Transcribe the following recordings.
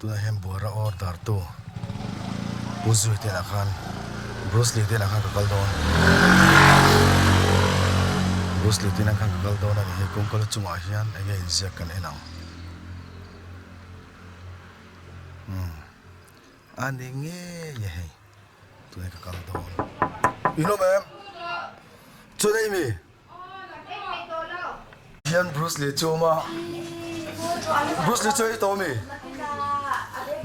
Tunah hian buara order tu Pu Zui te inah khan Bruce Lee te inah khan ka kal dawn Bruce Lee te inah khan ka kal dawn a ni hei kawngka lu chungah hian eng nge inziak kan en ang umm a ni ngei e hei tunah ka kal dawn in awm em chuan hei mi. Hian Bruce Lee chu awm a, Bruce Lee chu ei tawh ami?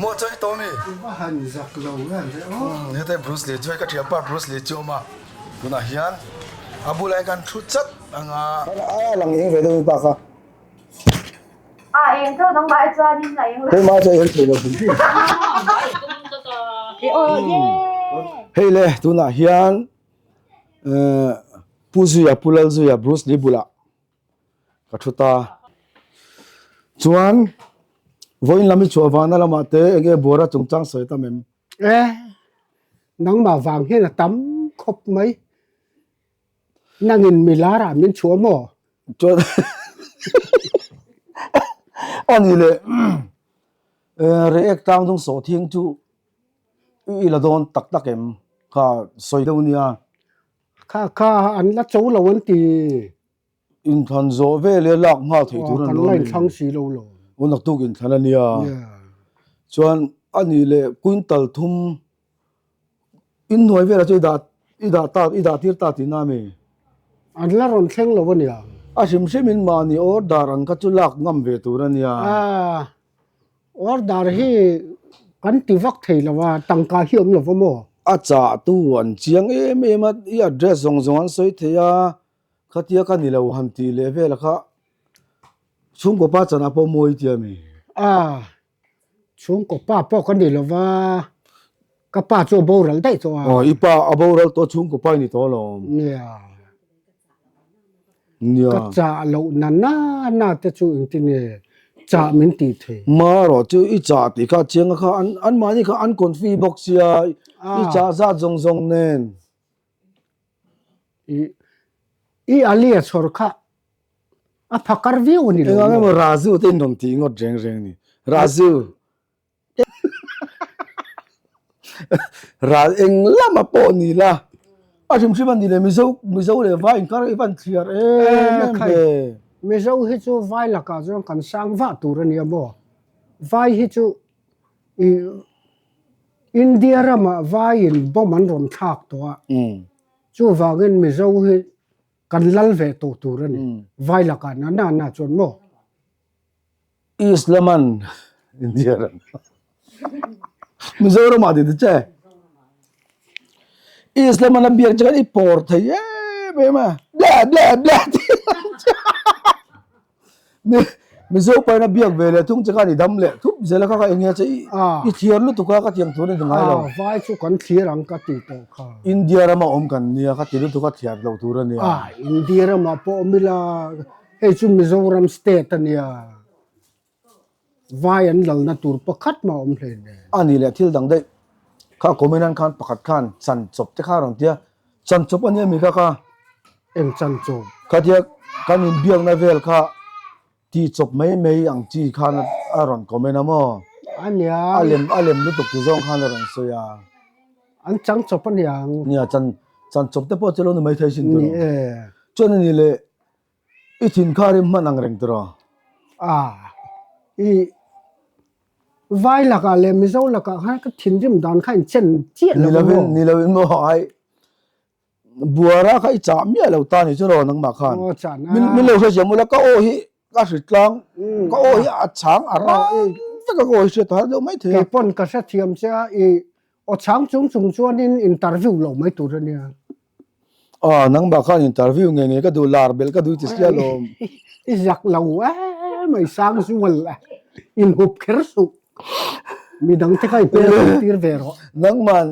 Maw chu ei tawh ami? Va han zak lo em ve aw. Hete Bruce Lee chu hei ka thianpa Bruce Lee chu awm a, tunah hian a bulah hian kan thu chat ang a. A lang eng ve deuh pa kha. A eng tho dang mah chuan in a eng lo. Hei mah chu a eng thei lo hrim hrim. Hei le tunah hian Pu Zuia, Pu Lalzuia, Bruce Lee bulah ka thu ta. Chuan vawiin lam i chhuah vana lamah te enge buara chungchang sawi tam em? E, nangmah vang hian a tam khawp mai. Nangin milar ah min chhuah maw? Chuan a ni le react tlang dung sawh thiang chu I la dawn tak tak em? Kha sawi deuh nia. Kha kha an la cho lo an ti. Inthlan zawh vel e lak nghal theih tur an lo. Kan la inthlang si lo lo. Aw naktuk inthlan a nia. Chuan a nih leh quintal thum inhnuai velah chu i dah i dah ta i dah tir ta tihna a mi? An la rawn thleng lo a nia. A hrim hrimin mahni order ang kha chu lak ngam ve tur a nia. Order hi kan ti vak thei lo a, tangka hi awm lo va maw? A chah tu an chiang em em a, i address zawng zawng an sawi thei a, khatia ka ni lo han tih leh vel kha chhungkaw pa chanah pawh mawi tia mi? A, chhungkaw pa pawh ka ni lo va, ka pa chu a boral daih tawh a. Aw, i pa a boral tawh chhungkaw pa i ni tawh alawm. Nia. Nia. Ka chah loh na na na te chu engtin nge chah min tih thei. Marawh chu i chah tih kha chiang a kha an an mahni kha an confi bawk sia i chah zat zawng zawng nen. I i alia chhawr kha a phakar viau a ni lo maw? Engah nge maw Raju te in rawn tih ngawt reng reng ni. Raju. Ral eng lama pawh ni la a hrim hrim a ni le Mizo Mizo leh vai inkar i van thliar em em ve. Mizo hi chu vai lakah chuan kan sang vah tur a nia maw? Vai hi chu i India ramah vaiin bomb an rawn thlak tawh a, chuvangin Mizo hi kan lal ve tawh tur a ni vai lakah na na na chuan maw? East laman India ram Mizoram ah ti che East laman a biak che khan i pawr thei em em a bla bla bla ti Mizo pain a biak ve leh thung che khan i dam leh thup zel a kha kha enge che i thliar lutuk a ka tiang tur a ni ngai lo vai chu kan thliar ang ka ti tawh kha India rama awm kan nia ka ti lutuk a thliar loh tur a nia India ramah pawh awm ila Hei chu Mizoram state a nia, vai an lalna tur pakhat mah a awm hle nen. A nih leh thil dang daih kha comment an khan pakhat khan chan chawp te kha a rawn ti a, chan chawp a nia mi kha kha. Eng chan chawp? Khatia kan inbiakna vel kha tih chawp mai mai ang chi khan a rawn comment a maw? A nia. A lem a lem lutuk ti zawng khan a rawn sawi a. An chang chawp a niang. Nia chan chan chawp te pawh chu lo ni maithei sin tur. Ni e. Chuan a nih leh I thin kha rim hman ang reng tiraw? A, i vai lakah leh Mizo lakah khan ka thinrim dan kha in chen chiah lo maw? Ni lovin maw ai buara kha i chah miah lo ta ni chu raw nangmah khan. Aw chah na. Min lo hre mula ka aw hi ka hri tlang ka aw hi a chhang a rang vek a ka aw hi hriat har deuh mai thei a. Keipawn ka hrethiam che a i Aw chhang chung chung chuanin interview lo mai tur a nia. Aw nangmah khan interview nge nge ka duh lar belh ka duh ti sia lawm. I zak lo em mai sang zual a inhup kher suh. Midang te kha i hmel hmuh tir ve rawh. Nangman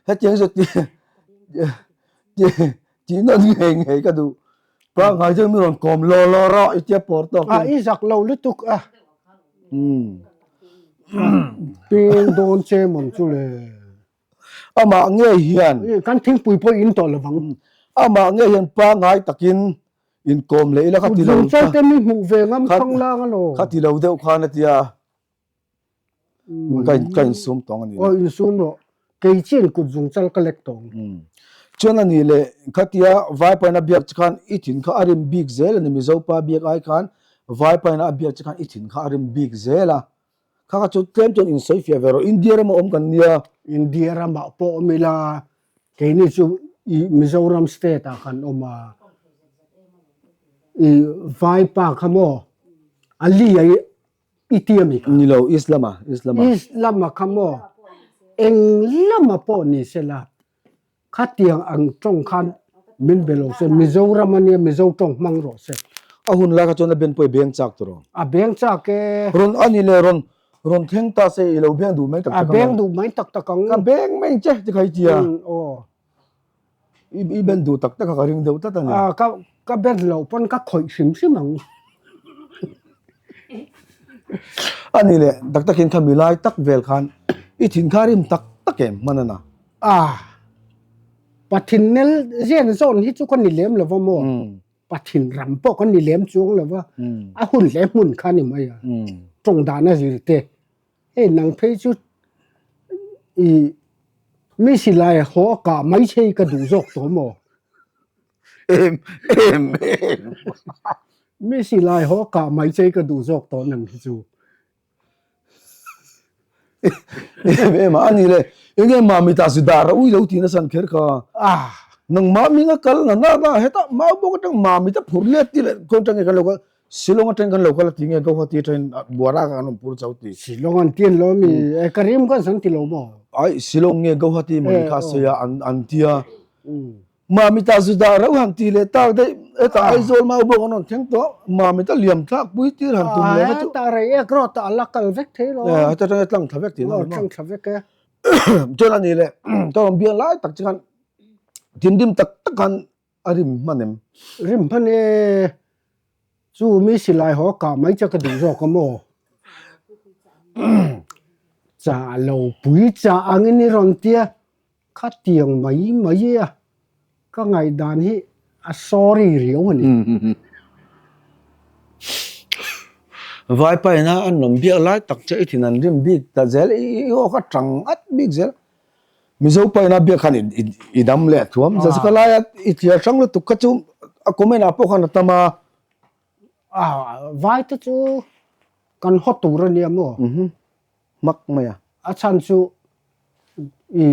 hetiang chu ti ti ti nawn nge nge ka duh. Pangngai chuan min rawn kawm law law rawh i tia pawr tawk in. A i zak lo lutuk a. Peng dawn che mawn chu le. Amah ngei hian. Kan thingpui pawh in tawh lovang. Amah ngei hian pangngai takin inkawm leh ila kha ti lo. Zungchal te mi hmuh ve ngam khang lang alaw. Kha ti lo deuh khan a tia. Ka ka insum tawng a ni. Aw insum rawh. Kei chian kut zung chal ka lek tawng. Chuan a ni le, khatia Vaipaina biak che khan i thin kha a rim bik zel a ni, Mizopa biak ai khan Vaipaina a biak che khan i thin kha a rim bik zel a. Kha kha chu tlem chuan insawi fiah ve rawh, India rama awm kan nia. India ramah pawh awm ila, keini chu i Mizoram state ah kan awm a, i Vaipa kha maw Ali a i ti ami kha? Ni lo, East lama, East lama. East lama kha maw eng lama pawh ni sela Khatiang ang tawng khan min be lo se, Mizoram a nia Mizo tawng hmang rawh se. A hun lai kha chuan a ben pawh i beng chak tawh rawh. A beng chak e. Rawn a ni le rawn rawn thleng ta se i lo beng duh mai tak tak ang. A beng duh mai tak tak ang. Ka beng mai che ti kha i tia. Aw. I i ben duh tak tak a ka ring deuh tlat a ni. A ka ka ben loh pawn ka khawih hrim hrim ang. A ni le tak takin kha milai tak vel khan i thin kha rim tak tak em hman a na. A, Pathin nel zen zawn hi chu ka ni lem lova maw? Pathin ram pawh ka ni lem chuang lova, a hun leh hmun kha ni mai a, tawng dan a zir te. Hei nang phei chu i mi silai haw a kah mai che ka duh zawk tawh maw? Em em em. Mi silai haw a kah mai che ka duh zawk tawh nang hi chu. Em em a ani le enge mami ta chu dar a ui lo tih nasa an kher kha ah nang mami nga kal na na na heta mau bawk atang mami ta phur let ti le khawn atang nge kan lo kal Shillong atang kan lo kal a ti nge Guwahati atangin Buara kha kan rawn phur chau ti Shillong an ti an lo ami e ka rim khan san ti lo maw ai Shillong nge Guwahati mawni kha a sawi a an tia Mami ta zu dah reuh han ti leh tak daih hetah Aizawl mau bawk an rawn thleng tawh Mami ta liam thlak pui tir han tum leh na chu. Hetah rei ek rawh tah a la kal vek thei lo. Heta tanga tlang thla vek tihna a ni maw? Tlang thla vek e. Chuan a ni leh ka rawn biak lai tak che khan thinrim tak tak khan a rim hman em? Rim hman e. Chu mi silai haw kah mai che ka duh zawk a maw? Chah lo pui chah angin i rawn tia. Khatiang mai mai a ka ngaihdan hi a sorry riau a ni. Vaipa ina an rawn biak lai tak che i thin an rim bik ta zel i aw kha tang at bik zel. Mizo pa ina biak khan i dam leh thuam zel ka lai a i tliar hrang lutuk kha chu a comment ah pawh khan a tam a. Vai te chu kan haw tur a nia maw? Hmak mai a. A chhan chu i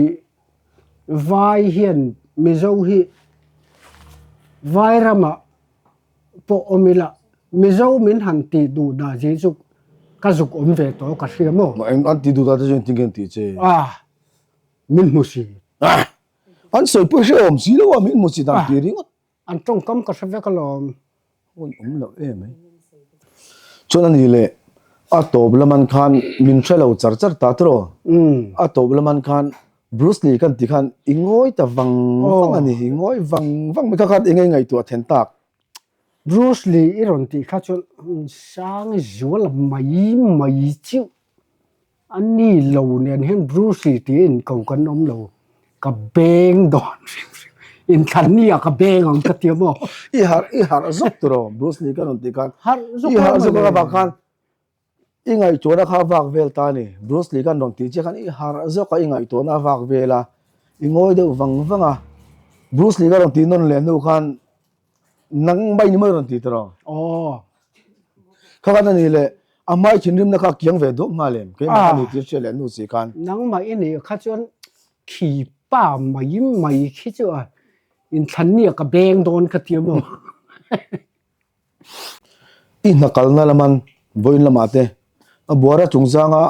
vai hian Mizo hi vai ramah pawh awm ila Mizo min han tih duh dah zia chu ka zuk awm ve tawh ka hria maw? Eng an tih duh dah te chu engtin nge an tih che? A, min hmu si. An sawi pawh hre awm si lo a, min hmu si dan tih ringawt. An tawngkam ka hre vek alawm. Awi awm loh em ai. Chuan a ni leh a tawp laman khan min hre lo char char ta tiraw? A tawp laman khan Bruce Lee kan tih khan i ngawi ta vang vang a ni, i ngawi vang vang mai kha khan eng nge ngaihtuah then tak? Bruce Lee i rawn tih kha chuan Sang Zuala mai mai chiu A ni lo nen hian Bruce Lee tih in ko kan awm lo, ka beng dawn hrim hrim, inthlan ni ah ka beng ang ka ti a maw? I harh i harh zawk tur aw Bruce Lee ka rawn tih khan, Harh zawk i harh zawk avang khan i ngaihtuahna kha a vak vel ta a ni, Bruce Lee kan rawn tih chiah khan i harh zawk a i ngaihtuahna a vak vel a, i ngawi deuh vang vang a, Bruce Lee ka rawn tih nawn leh hnu khan Nang mai ni mai rawn ti ta rawh. Aw. Kha khan a ni leh a hmai thinrimna kha a kiang ve duak nghal em? Keimah kha ni tir hria leh nu si khan. Nangmah i nih kha chuan khi pa mai mai khi chu a inthlan nia ka beng dawn ka ti a maw? I hna kalna laman vawiin lamah te a buara chungchanga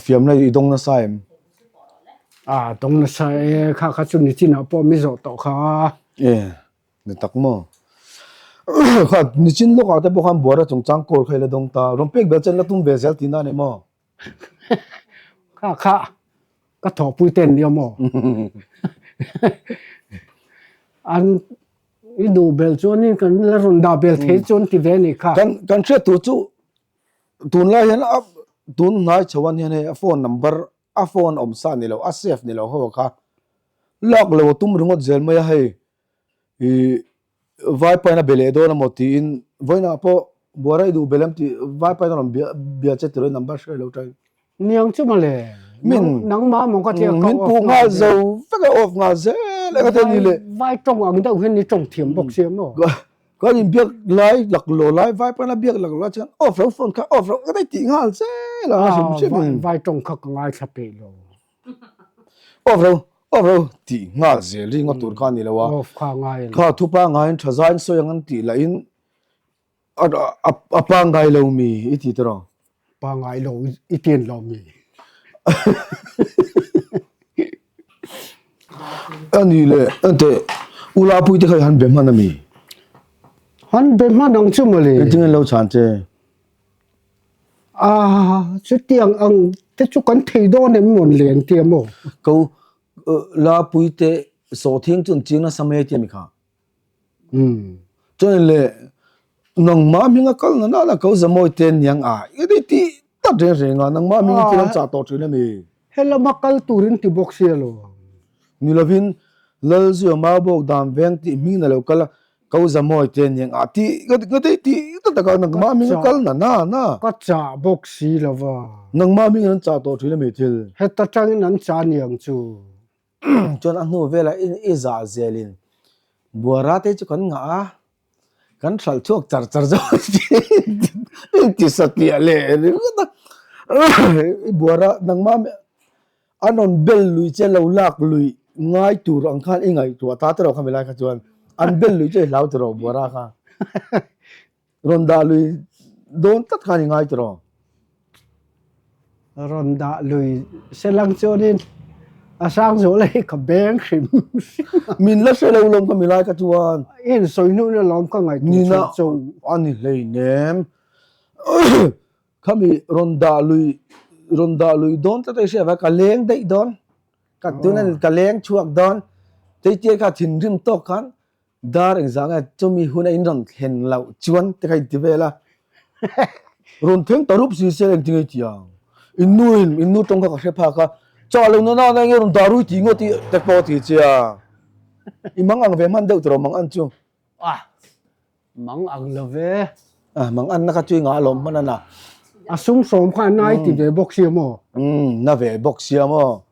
fiamna i dawng nasa em? A dawng nasa e, kha kha chu nichinah pawh mi zawh tawh kha. E. Ni tak maw? Kha nichin lawkah te pawh khan buara chungchang call kha i la dawng ta. Rawn pek bel chen la tum ve zel tihna a ni maw? Kha kha ka thawhpui te an nia maw? An i duh bel chuanin kan la rawn dah bel thei chuan ti ve a nih kha. Kan kan hriat tur chu tunlai hian a tun hnai chho an hian hei a phone number a phone awm sa ni lo a save ni lo ho kha lak lo a tum ringawt zel mai a hei Ih vaipain a be leh dawn amaw tiin vawiinah pawh buara i duh belem tih vaipain a rawn bia bia che tiraw i number hre lo tain. Niang chu mawle. Min nangmah maw ka tia ka min pu nghal zo vek a off nghal zel eng ate ni le. Vai tawng ang deuh hian i tawng thiam bawk sia maw. Kan in biak lai laklawh lai vai pawn a biak laklawh lai chuan off lo phone kha off lo ka tih nghal zel a hrim hrim in. Vai tawng kha ka ngaithla peih lo. Off lo off lo tih nghal zel ri ngawt tur kha a ni lo a. Off kha ngai a ni. Kha thupa ngaiin tha zaiin sawi ang an tih lah in A pangngai lo mi i ti tawh? Pangngai lo i tian lo mi. Ani le ante ula pui te kha han be hman ami? Han be hman ang chu mawle. Engtin lo chhan che? A chutiang ang te chu kan thei dawn em mawn le an tia maw? Ko la pui te sawhthing chu an ching nasa mai a tia mi kha. Chuan le nangmah hminga kal na nana ko zamawi te niang a i ti tih tak reng reng a nangmah hming thil an chah tawh thin a ni. Helama kal turin ti bawk sia lo. Ni lovin Lalzuia Maubawk dan veng tih hming na lo kal a ko zamawi te niang a tih ka ti tih tak tak a nangmah hminga kal na nana. Ka chah bawk si lova. Nangmah hmingin an chah tawh thin a mi thil. Heta tangin an chah niang chu. Chuan a hnu velah i zah zelin buara te chu kan ngah a, kan hralh chhuak char char zawk inti satliah leh ringawt a. I buara nangmah an rawn bel lui che lo lak lui ngai tur ang khan i ngaihtuah ta tawh kha milai kha chuan an bel lui che i hlau tawh buara kha. Rawn dah lui dawn tlat khan i ngai tawh. Rawn dah lui selang chuanin a sang zawh lai hi ka beng hrim hrim a. Min la hre lo lawm ka milai ka chuan. I insawi hnuin alawm ka ngaihtuah chhuah cho. A ni hleinem. Khami rawn dah lui rawn dah lui dawn tlat a i hria va ka leng daih dawn. Ka tunin ka leng chhuak dawn. Teitia kha thinrim tawk khan Dar engzah nge chumi hun a in rawn thlen loh chuan te kha inti vel a. Rawn thleng ta rup si se engtin nge i tih ang? In nu in, in nu tawng kha ka hre phak a, chah lo nana na enge rawn dar ui tih ngawt i te pawh ti che a. I mang ang ve hman deuh tawh mang an chu. Ah, mang ang lo ve. Ah, mang an na kha chu i ngah alawm hman a na. A sum sawm kha a nai ti ve bawk sia maw? Umm, na ve bawk sia maw?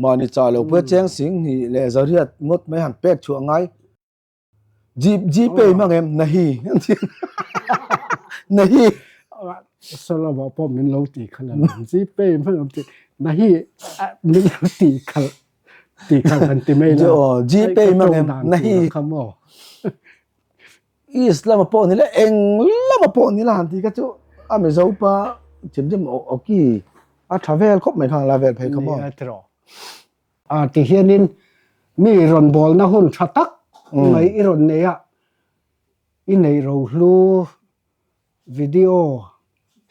Mahni chah lo pawh cheng sing hnih leh zariat ngawt mai han pek chhuah ngai. Gpay hmang em? Nahi. Nahi. Salamah pawh min lo ti khalh a lawm. Gpay hmang em tih Nahi min lo ti khalh ti khalh han ti mai la. Gpay hmang em? Nahi. Kha maw? East lama pawh ni la eng lama pawh ni la han tih kha chu a Mizo pa thinrim awki a tha vel khawp mai kha la vel phei kha maw. Nia tiraw. A ti hianin mi rawn bawlna hun tha tak mai i rawn nei a, i neih rohlu video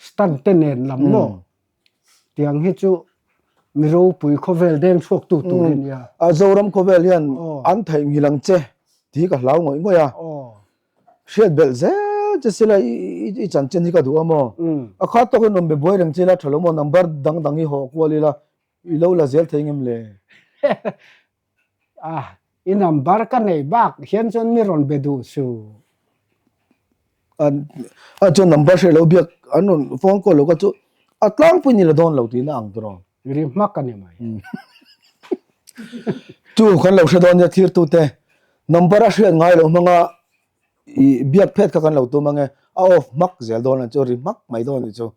stunt te nen lam maw Tiang hi chu mi ropui khawvel deng chhuak tu tur a nia. A Zoram khawvel hian an theihnghilh ang che tih hi ka hlau ngawih ngawih a. Hriat belh zel che sila i chanchin hi ka duh a maw? A khat tawkin rawn be buai reng che ila tha lo maw? Number dang dang hi haw kual ila i lo la zel thei ngem le? A, i number ka nei bak hian chuan mi rawn be duh su. A chuan number hre lo biak an rawn phone call lo kha chu a tlangpui ni la dawn lo tihna ang tiraw. Ri hmak a ni mai. Chu kan lo hre dawn nia thirtute number a hriat ngai lo hmanga i biak phet kha kan lo tum ange a off hmak zel dawn ang chu ri hmak mai dawn anih chu.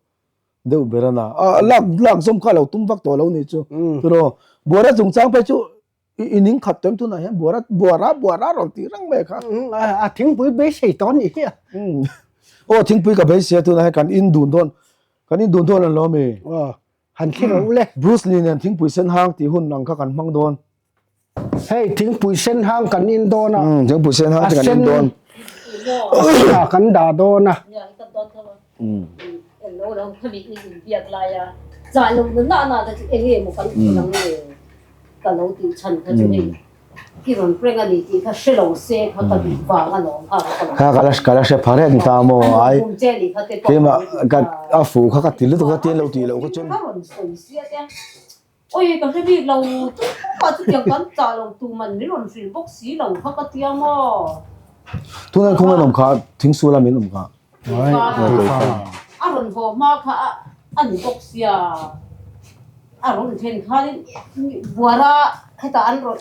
Deuh ber a na. A lak lak zawm kha lo tum vak tawh lo nih chu. Turaw buara chungchang phei chu i ning khat tawh em tunah hian buara buara buara rawn tih reng mai kha. A thingpui beisei tawh a nih hi a. Aw thingpui ka beisei a tunah hian kan in dun dawn kan in dun dawn an lo mi. Aw han thli rawh u le. Bruce Lee nen thingpui sen hang tih hun ang kha kan hmang dawn. Hei thingpui sen hang kan in dawn a. Thingpui sen hang te kan in dawn. A sen ah kan dah dawn a. Kha ka la ka la hre pha reng ta maw ai keimah ka a fu kha ka ti lutuk a tin lo tih loh kha chuan. Awi ka hre bik lo tumah chutiang kan chah lo tu man min rawn hrilh bawk si lo kha ka tia maw. Tunah khung an awm kha thingsual a min awm kha. A rawn haw hma kha a ni bawk sia. A rawn thlen khanin buara hetah an rawn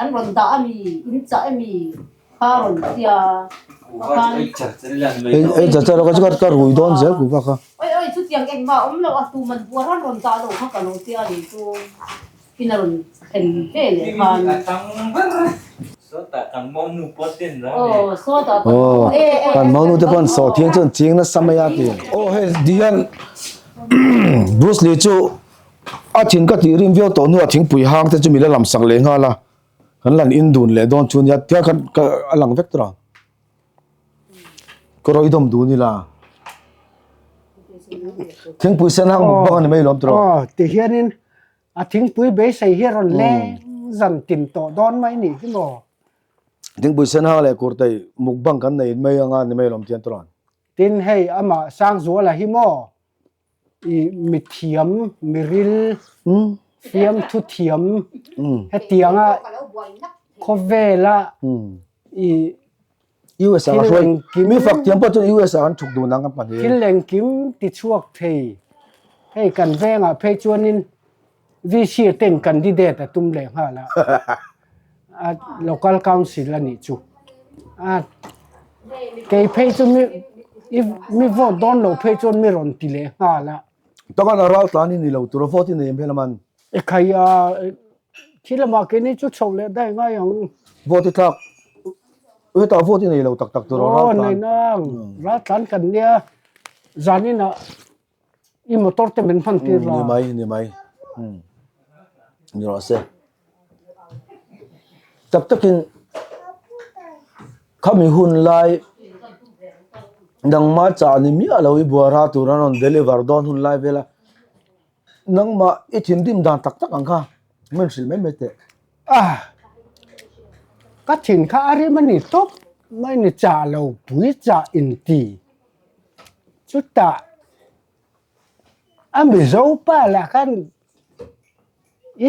an rawn dah a mi, in chah emi kha a rawn tia khan. Ei char char ka ka rui dawn zel ku bak a. Oi oi chutiang engmah awm lo a tuman buara an rawn dah lo kha ka lo tia ni chu. In a rawn thlen ve leh khan. Aw kan monu te pawn saw thiang chuan ching nasa mai a ti. Aw hei ti hian Bruce Lee chu a thin ka tih rim viau tawh hnuah thingpui hang te chu mi la lam sak leh nghal a, kan lan in dun leh dawn chu nia tia khan ka a lang vek tur a. Ka rawi dawm dun ila. Thingpui sen hang muk bawk a ni mai lawm tawh. Aw ti hianin A thingpui beisei hi a rawn leng zan tin tawh dawn mai nih hi maw? Thingpui sen hang leh kurtai mukbang kan nei mai anga ni mai lawm tian tawh. Tin hei amah Sangzuala hi maw i mithiam, miril, fiamthu thiam hetianga khawvela i US ah ka hruai mi fak thiam pawh chuan US ah an chhuk dun ang a hman hi. Thil engkim ti chhuak thei hei kan vengah phei chuanin VC ten candidate a tum leh nghal a a local council a nih chu a kei phei chu mi mi vote dawn lo phei chuan mi rawn ti leh nghal a. Takan a ral tlan i ni lo tur a vote i nei em hian a man. Ekhai a thil lamah keini chu chhoh leh daih ngai ang. Vote i thlak hetah vote i nei lo tak tak tur aw ral tlan. Aw nei nang ral tlan kan nia zanin ah i motor te min hman tir la. Ni mai ni mai ni rawh se. Tak takin khami hun lai nangmah chah ni miah lo i buara tur an rawn deliver dawn hun lai vel a. Nangmah i thinrim dan tak tak ang kha min hrilh mai mai teh. Ah! Ka thin kha a rim a ni tawp mai ni chah lo pui chah inti. Chutah a Mizo pa lah khan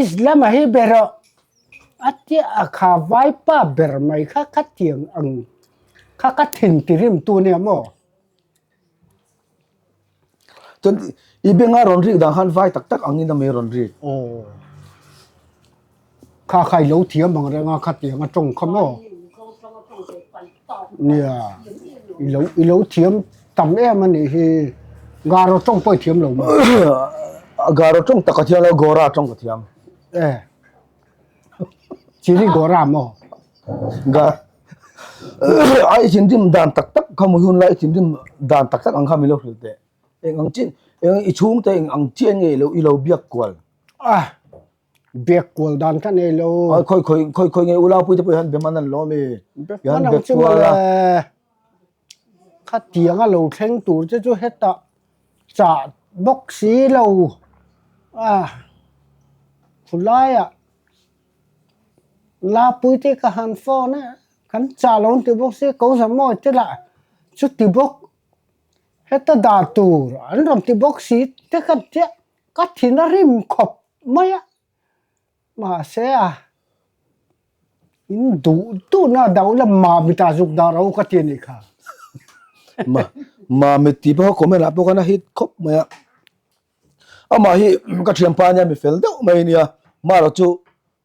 Islam a hi ber rawh a tia a kha vaipa ber mai kha khatiang ang kha ka thin tirim tu nia maw? Chuan i benga rawn rik dan khan vai tak tak angin a mei rawn rik. Aw. Kha kha i lo thiam ang reng a khatiang a tawng kha maw? Nia, i lo i lo thiam tam em a nih hi. Garo tawng pawh i thiam lo maw? Garo tawng tak ka thiam lo, Gora tawng ka thiam. E. Chiri Gora maw? Ga a i thinrim dan tak tak kha maw hun lai i thinrim dan tak tak ang kha min lo hrilh teh. Eng ang chin eng i chhungte eng ang chian nge i lo biak kual. Ah biak kual dan kha nei lo. Ai khawi khawi khawi khawi nge ulaupui te pawh hian be man an lawm e. Be man ang chu mawle. Khatiang a lo thleng tur che chu hetah chah bawk si lo ah khulaiah Lapui te ka han phone a, kan chah lo an ti bawk sia, ko zam mawi te lah chuti bawk heta dah tur an rawn ti bawk si te khan chiah ka thin a rim khawp mai a, mahse a in duh duhna a dau la Mamita zuk dah ro ka ti a nih kha. Ma Mamit tih pawh comment ah pawh khan a hit khawp mai a. Amah hi ka thianpa ania mi fel deuh mai ania marawh chu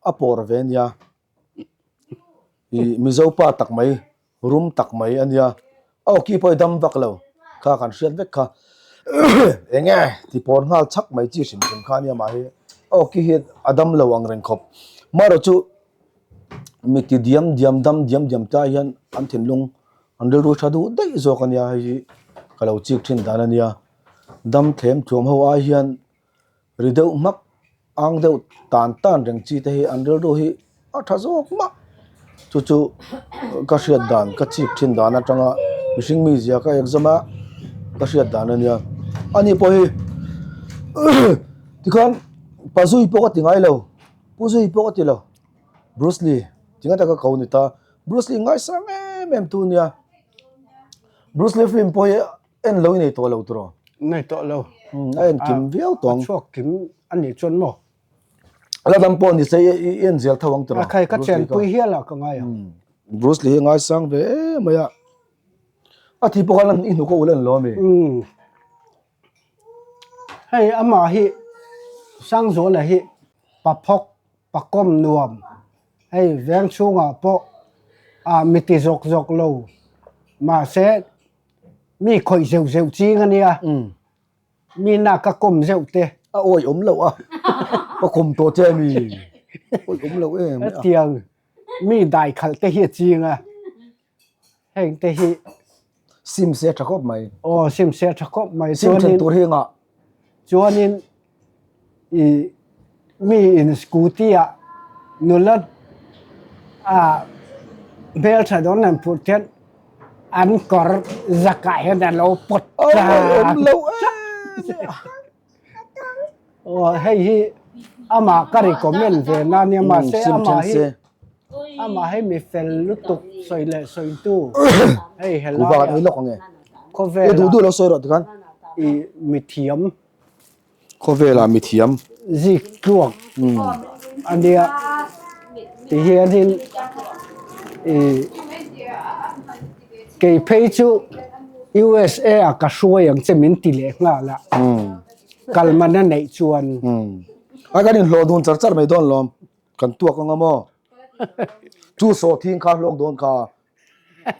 a pawr ve ania ih mizo pa tak mai rum tak mai ania a awki pawh i dam vak lo kha kan hriat vek kha eng nge ti pawr nghal chhak mai chi hrim hrim kha ania mah hi a awki hi a dam lo ang reng khawp marawh chu mi ti diam diam dam diam diam te ah hian an thinlung an rilru tha duh daih zawk ania hei hi ka lo chik thin dan ania. Dam thlem thuam ho ai hian ri deuh hmak ang deuh tan tan reng chi te hi an rilru hi a tha zawk mah. Chu chu ka hriat dan ka chip thin dan atanga mihring mizia ka exam a ka hriat dan a nia. Ani pawh hi tikhan pazui pawh ka ti ngai lo puzui pawh ka ti lo Bruce Lee tinga taka ko ni ta Bruce Lee ngaisang em em tu a nia Bruce Lee film pawh hi. En lo i nei tawh lo tiraw? Nei tawh lo. A en kim viau tawh ang. A chhuak kim a nih chuan maw? La dam pawh ni se i en zel tho ang tiraw? A khai ka chenpui hial ah ka ngai ang. Bruce Lee hi ngaisang ve em mai a. A thi pawh khan i hnuk a ulh a ni lo ami? Hei amah hi. Sangzuala hi paphawk pakawm nuam hei veng chhungah pawh ah mi ti zawk zawk lo mahse mi khawih zeuh zeuh ching a nia. Mi na ka kawm zeuh te. A awi awm loh a, ka kawm tawh che mi. Awi awm loh em. Hetiang mi dai khalh te hi a ching a, heng te hi. Sim se tha khawp mai. Aw sim se tha khawp mai. Sim then tur hi engah. Chuanin i mi in scooty ah nula ah hmeltha dawn an phurh hian an kawr zakah hian a lo pawt tlang aw hei hi amah ka recommend ve na nia mahse amah hi amah hi mi fel lutuk sawi leh sawi tu hei helai ah khawvel ah i mithiam Khawvelah mithiam. Zik tluak a nia ti hianin ih kei phei chu USA ah ka hruai ang che min ti leh nghal a kal man a neih chuan. A kan inhlawh dun char char mai dawn lawm kan tuak anga maw chu sawhthing kha hlawk dawn kha.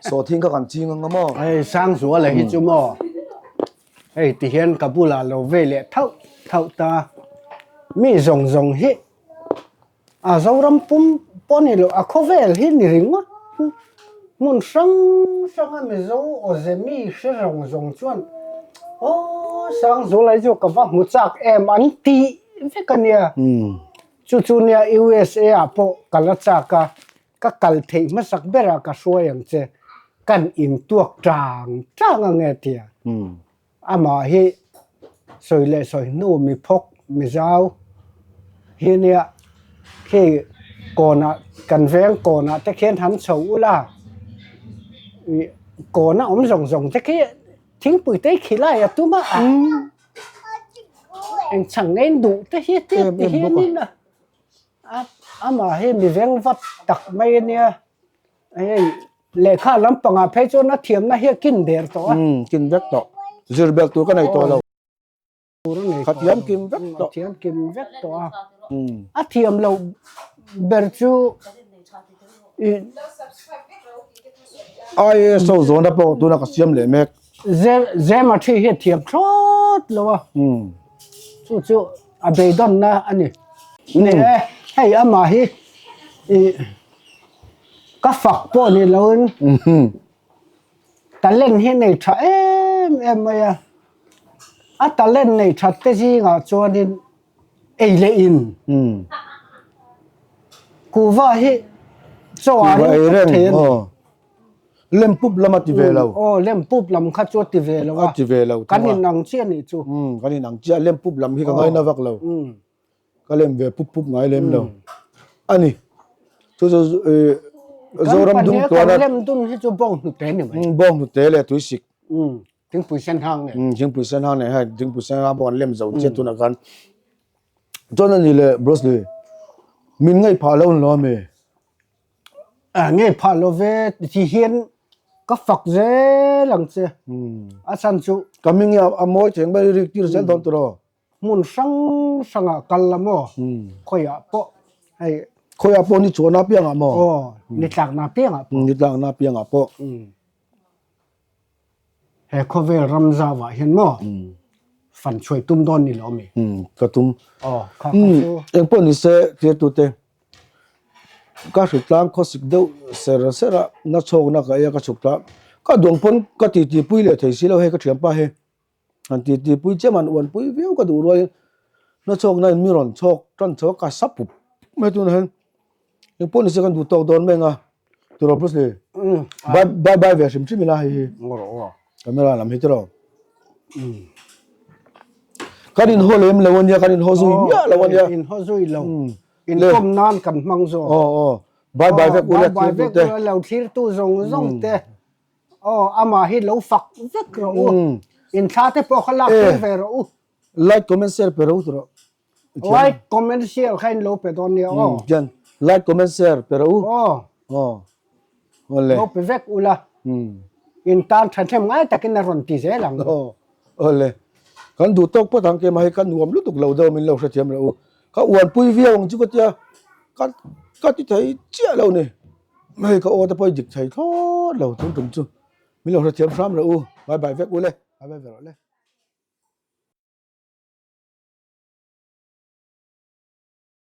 Sawhthing kha kan ching anga maw? Hei Sangzuala hi chu maw hei ti hian ka bulah lo vei leh thauh thauh ta. Mi zawng zawng hi a Zoram pum pawh ni lo a khawvel hi ni ringawt hmun hrang hranga Mizo awze mi hre zawng zawng chuan aw Sangzuala hi chu ka va hmu chak em an tih vek a nia. Chu chu nia USA ah pawh ka la chak a. Ka kal theih hmasak berah ka hruai ang che, kan intuak tang tang ang e tia. Amah hi sawi leh sawi hnu mi phawk mi zau hi nia khi kawnah kan veng kawnah te khian han chho ula ih kawn a awm zawng zawng te khi thingpui te khi lai a tum a eng chhang ngei duh te hi ti hianin a. Amah hi mi veng vat tak mai a nia, hei lehkha lampangah phei chuan a thiamna hi a kin der tawh a. Umm kin vek tawh, zir belh tur ka nei tawh lo. Ka thiam kim vek tawh. A thiam kim vek tawh a, a thiam loh ber chu ih. IAS ho zawhna pawh tuna ka siam leh mek. Zema thi hi a thiam thlawt lo a, chu chu a beidawnna a ni. Ni e, hei amah hi ih ka fak pawh ni loin talent hi nei tha em em mai a, a talent nei that te zingah chuanin ei leh in kuhva hi chaw ah ring pup thei a ni. Lem pup lam a ti ve lo. Aw lem pup lam kha chu a ti ve lo a. A ti ve lo. Kan in ang chiah nih chu. Umm kan in ang chiah lem pup lam hi ka ngaina vak lo. Ka lem ve pup pup ngai lem lo. A ni. Chu chu Zoram dung tuan a. Kan lem dun hi chu bawng hnute ni mai. Bawng hnute leh tuisik. Thingpui sen hang nen. Thingpui sen hang nen hei thingpui sen hang pawh an lem zo chiah tunah khan. Chuan a ni leh Bruce Lee min ngaih phah lo ni lo ami? Ngei phah lo ve ti hian ka fak zel ang che. A chhan chu. Ka hming hi a mawi theng ber i rik tir zel dawn tiraw? Hmun hrang hrangah kal la maw? Khawiah pawh hei. Khawiah pawh ni chuahna piangah maw? Aw, ni tlakna piangah pawh. Ni tlakna piangah pawh. He khawvel ram zauah hian maw fan chhuai tum dawn ni lo mi? Ka tum. Aw, kha kha chu. Engpawh ni se thirtute ka hritlang khawsik deuh ser ser a, na chhawkna ka ei a ka chhuk ta. Ka duang pawn ka titi pui leh thei si lo hei ka thianpa hi. Han titi pui chiam han uan pui viau ka duh rualin na chhawkna in mi rawn chhawk tan chho a ka sa pup pup mai tunah hian engpawh ni se kan duh tawk dawn mai ang a tiraw Bruce Lee bye bye bye ve hrim hrim ila hei hi camera lam hi tiraw kan inhaw lem lo ania kan inhaw zui miah lo ania inhaw zui lo inkawm nan kan hmang zawk aw aw bye bye vek ula bye bye vek ula lo thlir tu zawng zawng te Aw, amah hi lo fak vek rawh u. Inthla te pawh kha lak tir ve rawh u. Like comment share pe rawh u rawh. Like comment share kha in lo pe dawn nia aw. Chuan like comment share pe rawh u. Aw. Aw. Awle. Lo pe vek ula. In tan thahnem ngai takin a rawn ti zel ang. Aw. Awle. Kan duh tawk phawt ang keimah hi ka nuam lutuk lo deuh min lo hrethiam reh u. Ka uanpui viau ang chu ka tia ka ka ti thei chiah lo ni. Hei ka aw te pawh i dik thei thlawt lo tum tum chu min lo hrethiam hram reh u. Bye bye vek u le. Bye bye ve rawh le.